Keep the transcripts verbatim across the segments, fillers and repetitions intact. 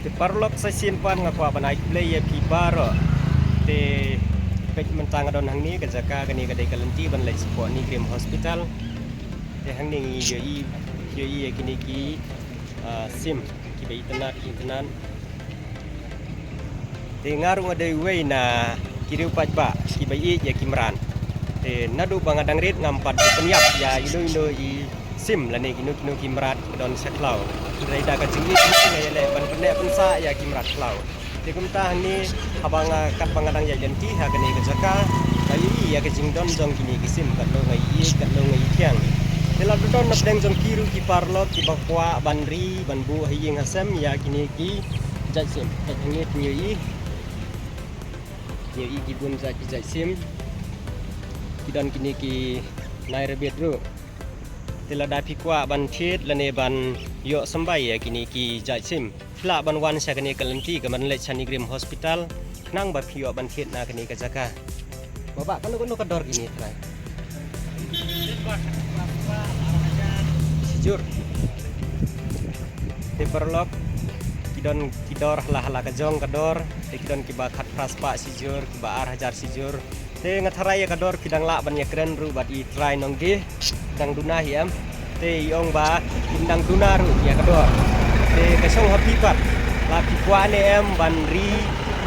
Te paralok, sa shisien pat nga kwah ban ai khublei ïa phi baroh. Te peit mynta nga don hangne ka jaka, kane ka dei ka lynti ban leit shapoh NEIGRIHMS Hospital. Te hangne ngi ïohi, ïohi ïa kine ki, ah, sim kiba itynnad, itynnad. Te nga ruh nga dei uwei na ki riew paidbah kiba ïeit ïa ki mrad. Te naduh ba nga dang rit ngam pat ju pynïap ïa ino ino i sim lane kino kino ki mrad kiba don sha khlaw. Hynrei da ka jingïeit nga ïaleh ban pynneh pynsah ïa ki mrad khlaw. Te kumta hangne, haba nga, katba nga dang ïaid lynti ha kane ka jaka, nga ïohi ïa ka jingdon jong kine ki sim, katno nga ïeit, katno nga ïeit thiang. Te la don na pdeng jong ki ruh ki paralok kiba kwah ban ri, ban buh ha ïing ha sem ïa kine ki jait sim. Peit hangne phin ïohi. Phin ïohi ki bun jait ki jait sim. Ki don kine ki nai rabbit ruh. Te lada phi kwah ban thied lane ban ïoh symbai ïa kine ki jait sim, phi lah ban wan sha kane ka lynti kaban leit sha NEIGRIHMS Hospital, khnang ba phi ïoh ban thied na kane ka jaka. Baba, kano kano ka dor kine, trai? Shijur. Te paralok, ki don ki dor hala hala ka jong ka dor, te ki don kiba khatphra spah shijur, kiba ar hajar shijur. Te nga tharai ïa ka dor phi dang lah ban ïakren ruh bad i trai Nongdih, dang duna hi em. Te i ong ba im dang duna ruh ïa ka dor. Te ka shong ha phi pat, la phi kwah ne em ban ri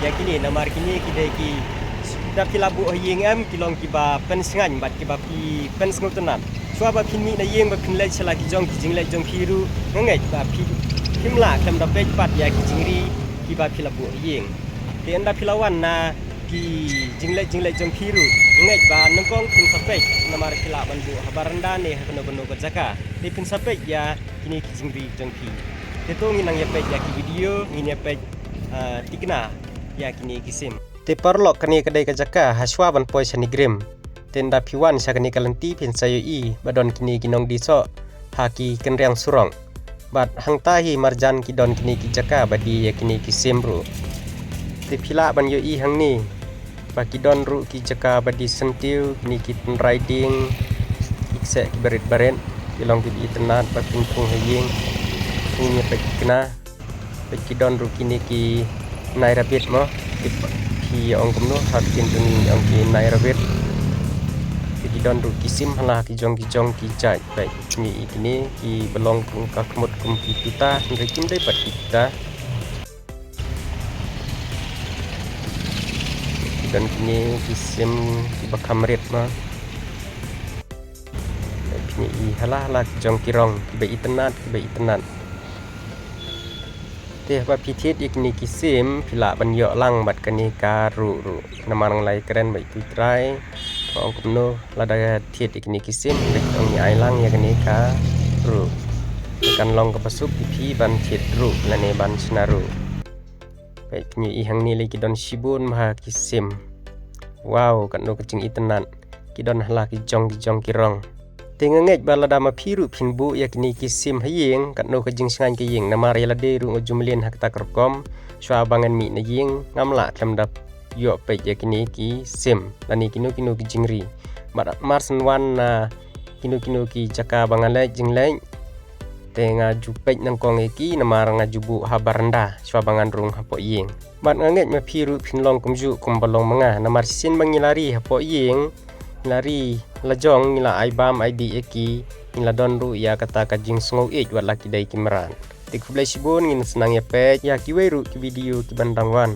ïa kine, namar kine ki dei ki, da phi la buh ha ïing em, ki long kiba pynsngewbha bad kiba phi pynsngewtynnad. Shuwa ba phin mih na ïing ba phin leit sha la ki jong ki jingleit jong phi ruh, nga ngeit ba phi, phim lah khlem da peit pat ïa ki jingri kiba phi la buh ha ïing. Te ynda phi la wan na ki jingleit jingleit jong phi ruh, nga ngeit ba nyngkong phin sa peit, namar phi lah ban buh ha baranda ne ha kano kano ka jaka. Te phin sa peit ïa kine ki jingri jong phi. Te to ngin nang ïa peit ïa ki video, ngin ïa peit, ah, tikna ïa kine ki sim. Te paralok, kane ka dei ka jaka ha shuwa ban poi sha NEIGRIHMS. Te ynda phi wan sha kane ka lynti phin sa ïohi ba don kine ki nongdih soh ha ki kynriang surok. Bad hangta hi marjan ki don kine ki jaka ba die ïa kine ki sim ruh. Te phi lah ban ïohi hangne ba ki don ruh ki jaka ba die syntiew, kine ki tynrai dieng, ki kseh kiba rit ba rit, ki long kiba itynnad ba pynphung ha ïing. Pynïa peit kine. Peit ki don ruh kine ki nai rabbit mo. Ki phi ong kumno ha ktien jong ngi ong ki nai rabbit. Peit ki don ruh ki sim hala ki jong ki jong ki jait. Peit kine i kine kiba long kum ka khmut kum ki tuta, hynrei kim dei pat ki tuta. Ki don kine ki sim kiba kham rit mo. Peit kine i hala hala ki jong ki rong kiba itynnad, kiba itynnad. Te haba phi thied ïa kine ki sim, phi lah ban ïoh lang bad kane ka ruh ruh. Namar nga la ïakren bad i tu i trai, ong kumno lada thied ïa kine ki sim, bad ong ïa ai lang ïa kane ka ruh. Kan long kaba suk ïa phi ban thied ruh lane ban shna ruh. Peit phin ïohi hangne lei ki don shibun bha ki sim. Wow, katno ka jingitynnad. Ki don hala ki jong ki jong ki rong. Te nga ngeit ba lada ma phi ruh phin buh ïa kine ki sim ha ïing, katno ka jingshngaiñ ka ïing, namar ïa lade ruh nga ju mlien ha kata ka rukom, shuwa ba ngan mih na ïing, ngam lah khlem da ïoh peit ïa kine ki sim, lane kino kino ki jingri. Bad mar shen wan na kino kino ki jaka ba nga leit jingleit, te nga ju peit nyngkong ïa ki, namar nga ju buh ha baranda, shuwa ba ngan rung hapoh ïing. Bad nga ngeit ma phi ruh phin long kumjuh kumba long ma nga, namar shisien ba ngi la ri hapoh ïing, ngi la ri la jong, ngi la ai bam ai dih ïa ki, ngi la don ruh ïa kata ka jingsngew ïeit wat la ki dei ki mrad. Te khublei shibun, ngin sa nang ïa peit ïa kiwei ruh ki video kiban dang wan.